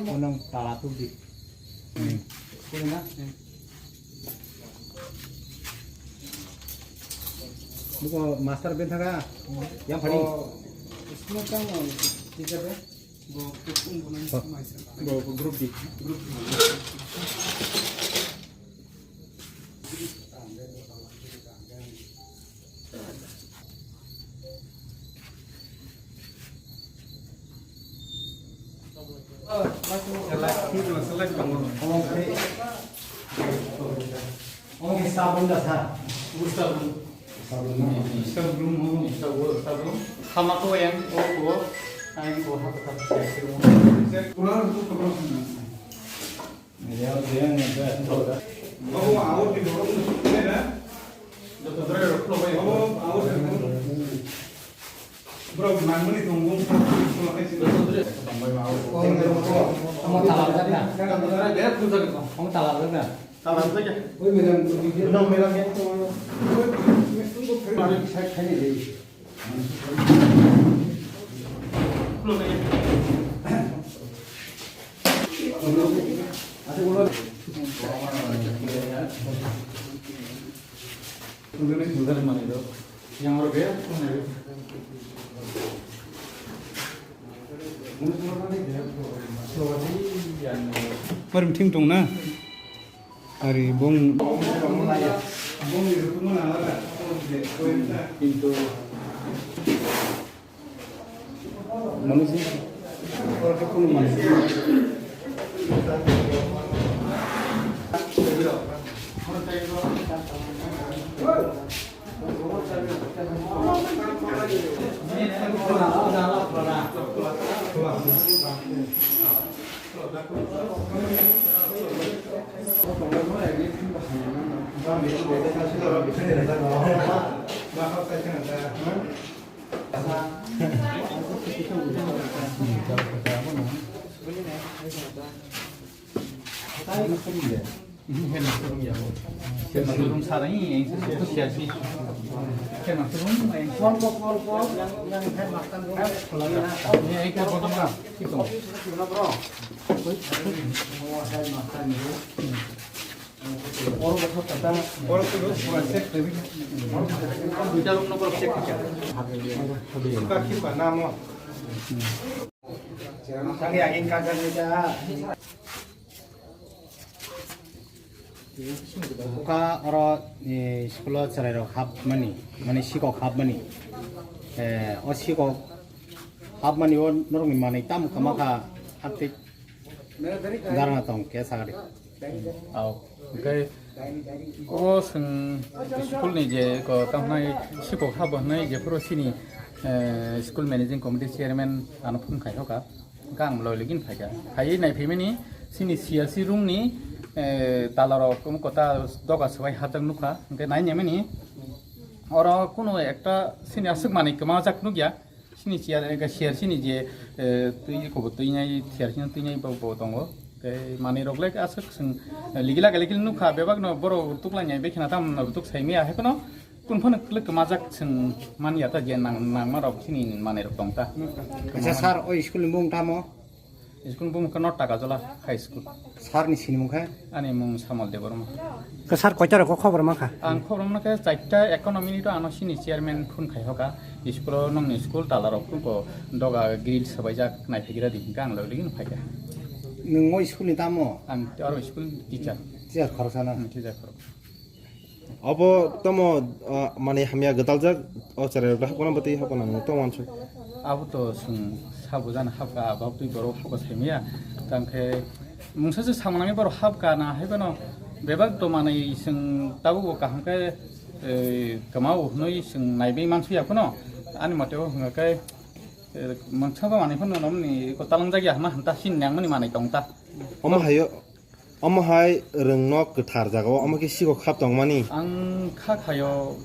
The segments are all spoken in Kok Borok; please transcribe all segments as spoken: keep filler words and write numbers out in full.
Unang tala tu di. Hmm. Kuno na? Buko master ben thaga. Yang paling. Oh, semua tahu, teacher, ya? Bo, bo, bo, group di. Group di. Oke, sabun da sa. Sabun. Sabun. Sabun, sabun. Hama ko yang, oh, oh. Yang, oh, hak, hak, hak. Borok nangmani tongo. Omo tala rwjak na? Omo tala rwjak na? Tala rwjak ya? No, madam. Marim thim tong na? Ari bong. Kintu. Manu sih. Headmaster room ya. Headmaster room sarang ini yang sesuatu siasi. Headmaster room yang yang headmaster room. Ini yang kita potong lah. Itu. Oro bwthar kata, oro tu pura check khabi. Duita room number check khabi. Suka khipa namo. Sangya in kaja nita. Buka oro, eh, school o chwrairok hapmani, mani sikok hapmani. Eh, o sikok hapmani o norokni manwi tamo kwma kha, haktik. Dharna tong khe sagadi. Au. Hwnkhe o chwng school ni je ko tamhnai sikok habo hwnwi jephuru chini, eh, school managing committee chairman ano phone khai hoka. Hwnkhe ang loi login phaikha. Phaiwi naiphimani chini C R C room ni, eh, tala rok kota doga swbai hajak nukha. Hwnkhe nai naimani oro kunu ekta chini aswk manwi kwmajak nukya. Chini chair, eh, chair chini je, eh, twi kobo twinai, chair chini twinai bo, bo tongo. Tei manwi rok le aswk chwng, eh, ligila gili nukha, bebak no borok tuklai nai bai khna tam no tuk sai maya hai kono kun phano kwlwk kwmajak chwng manya ta je nang, nangma rok chini manwi rok tong ta. Acha sir, o school ni mung tamo? School bumung khe North Takajola High School. Sir ni sinimung khe? Ani mung Samol Debbarma. Khe sir, koita rok khobor mankha? Ang khobor mankha charta ekono minute o ano sini chairman phone khai hoka. School o nongni school tala rok ko doga grill sabaijak nai phaikira di hingka ang login phaikha. Nwng o school ni tamo? Ang aro school teacher. Teacher khoroksa na? Hmm, teacher khorok. Obo tamo, ah, mani hamya gwdaljak o chwrairok bai haphano bwtwi haphano nang tong uansuk. Abo to chwng sabo jani hapkha, abo twi borok hapkha saimaya. Tangkhe mungsa se samung nangni borok hapkha na hai phano bebak to manwi chwng tabukbo kaham khe, eh, kwmao hwnwi chwng naiwi mansukya phano. Ani mote o hwnkha khe, eh, mungsa ba manwi phano nomni ko talangjak ya hwnma hwnta sin nangmani manwi tong ta. Omo hayo. Omo hai rwngno kwthar jagao omo khe sikok khap tongmani. Ang kha khayo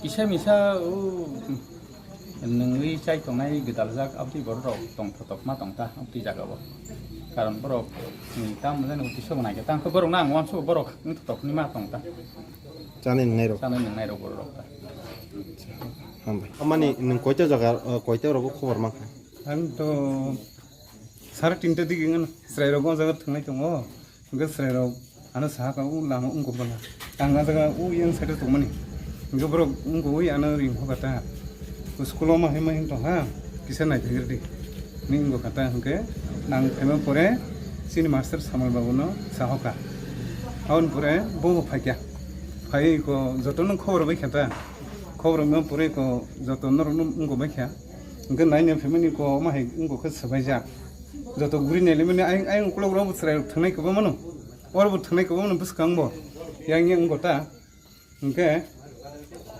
kisa misa o Nwngwi chai tongnai gwdaljak abdi borok rok tong thotok ma tong ta abdi jaga o. Karon borok ni tam jani uti sobo nai khe tang khe borok nang wansugo borok wng thotok ni ma tong ta. Chani nwngnai rok. Chani nwngnai rok borok rok ta. Hambai. Amani nwng koita jaga, uh, koita rogo khobor mankha? Ang to sare tinta digi ngan srai rok o jaga thangnai tongo. Hwnkhe chwrairok ano sahaka, "O lama wngkha bwla. Ang a jaga o yang side o tongmani." Hwnkhe borok wngkha, "Ui, ano ring hoka ta. O school o ma hai ma him tong ha, kisa nai phai rwdi," hinwi wngkha ta. Hwnkhe nang phaima pore chini master Samuel babu no sahoka. Aboni pore bo bo phaikha. Phaiwi ko jotono khobor bai kha ta. Khobor wngma pore ko joto norok no wngkha bai kha. Hwnkhe naina phaimani ko ma hai wngkha khe swbaijak. Joto guri nailaimani ayang, ayang ukulok rok bo chwrairok thangnai kwbangma no. Oro bo thwngnai kwbangma no bwskango bo. Yang yang wngkha ta. Hwnkhe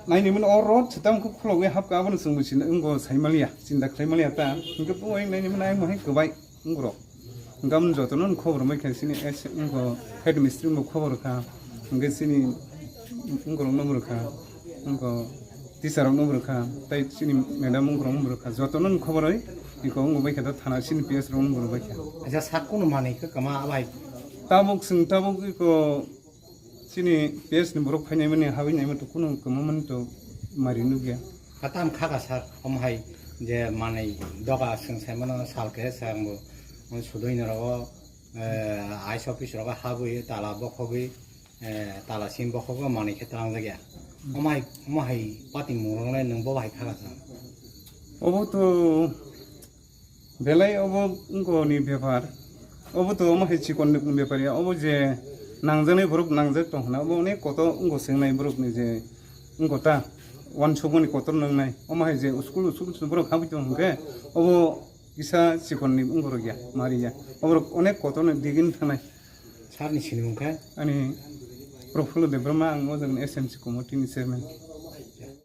nainimani o rot se tamo khe khulogwi hapkha, abono chwng bo sini wngkha saimaliya, chinta khlaimaliya ta. Hwnkhe bo yang nainimani ayang bo hai kwbai wngkha rok. Hwnkhe amoni jotono khobor mai kha chini S, wngkha head mistri bo khobor kha. Hwnkhe chini wngkha rok no bwrwkha. Wngkha teacher rok no bwrwkha. Tai chini madam wngkha rok no bwrwkha. Jotono khobor oi iko wngkha bai kha ta thana chini P S rok no bwrwkha. Acha sak kuno manwi khe kwma abai. Tabuk chwng tabuk iko chini P S ni borok phainai mani habwi nai mani to kuno kwma mani to mari nukya. Katam kha ka sir, omo hai je manwi doga chwng sai mano sal kehe se ang bo sudui ni rogo, eh, I S office rogo habwi tala bokhogwi, eh, tala sim bokhogwi manwi khe twlang jakya. Omo hai, omo hai pati mung rok nai nwng bo hai kha ka sir. Obo to Belai obo wngkha ni bepar. Obo to omo hai chikon ni bepar ya. Obo je nangjaknai borok nangjak tong hwnna. Obo onek kotor wngkha swngnai borok ni je wngkha ta. Wansukmani kotor nangnai. Omo hai je school, school borok habwi tong hwnkhe obo kisa chikon ni wngkha rok ya, mari ya. Oborok onek kotor ni digin thangnai. Sir ni sinimung khe? Ani Profulla Debbarma, ang o jaga ni S M C committee ni chairman.